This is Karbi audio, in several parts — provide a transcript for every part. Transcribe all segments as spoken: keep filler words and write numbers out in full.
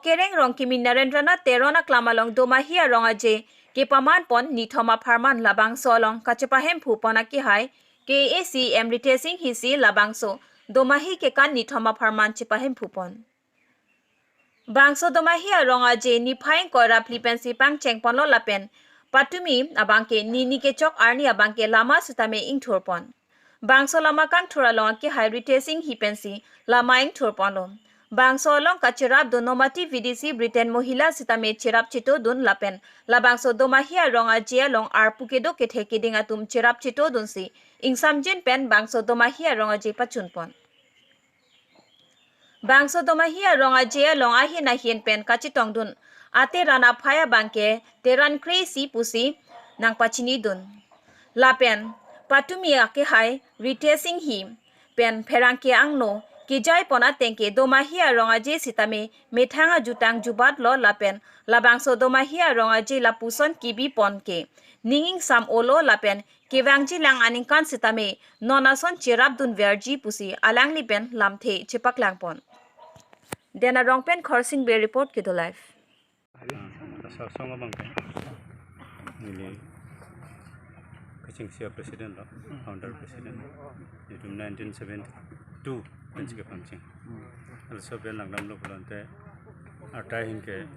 Kereng Rongkimi Narendranath Teron aklam along Domahi arong aje kepaman pon nithom apharman labangso along kachepahemphu pon akehai K A A C M Ritesh Enghee si labangso Domahi kekan nithom apharman chepahemphu pon. Bangso Domahi arong aje niphai ingkoi ra phli pensi pangcheng ponlo lapen patumi abangke nini kechok arni abangke lama sitame ingthur pon. Bangso lama kangthur along akehai Ritesh Enghee pensi lama ingthur ponlo. Bangso along kacherapdun Nomati V D C Britain Mohila sitame cherap chetodun lapen labangso Domahi arong aje along arpu kedo kethe keding atum cherap chetodunsi ingsamjin pen bangso Domahi arong aje pachun pon. Bangso Domahi arong aje along ahin ahin pen kachetongdun ateran aphai abangke teran kre-isi pusi nangpachinidun. Lapen patumi akehai Ritesh Enghee pen pherangke angno kejai pon atengke Domahi arong aje sitame methang ajutang jubatlo lapen labangso Domahi arong aje lapuson kebi pon ke ning ingsam olo lapen kevangji lang aningkan sitame non ason cherapdun verji pusi alangli pen lamthe chepaklang pon. Dena Rong pen Khorsing Bey report, Kedo Live. Ah, asar song abangke neli kachingsi a-president lo, founder president. Itum nineteen seventy-two pensi kepamcheng. Laso pen langdamlo pulote arta ahin ke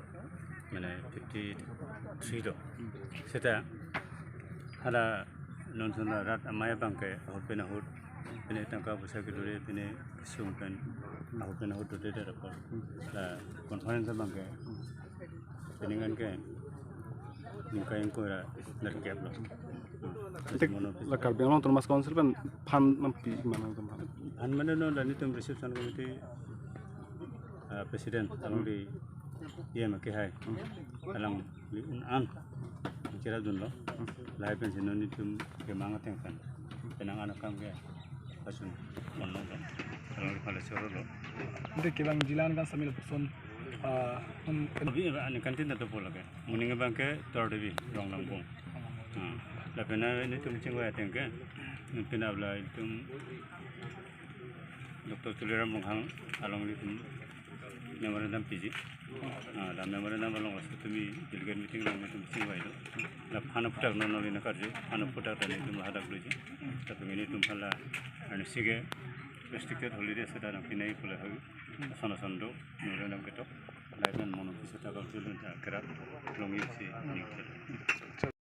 mane fifty-three do. Seta hala non ason rat amei abangke ahut pen ahut pine tangka poisa kedure pine kesung pen ahut pen ahut dode de rapor. La conference abangke pine ngan ke ningkai ingkoi ra nerkep lo. Tik, mono la Karbi Anglong Autonomous Council pen fund nampi mana teman? Fund mane non la nelitum reception committee, ah, president alangli E M akehai alangli un-an cherapdunlo. Lahai pensi non nelitum kemang ateng pen penang an akam ke asun mono lo. Alangli pala choro lo. Ante kevangji lang kan samil puson, ah, un-, Abi ani kantin na topo lake. Moning abangke Tor Devi Rong Langpong. Ah, lapen nelitum chingvai ateng ke, pine abla itum Doctor Tuliram Ronghang along itum memorandum piji. Ah, la memorandum along aso tumi delegate meeting along itum chingvai do. La fund aphuthak non neli nangkarju, fund aphuthak ta nelitum hadak doji. Tapi nelitum hala arnisi ke restricted holiday seta nangpinei pule hoi. Ason ason do memorandum ketok. Lahai pen mono pisa ta kau tulun ta kerak longji pusi ningje.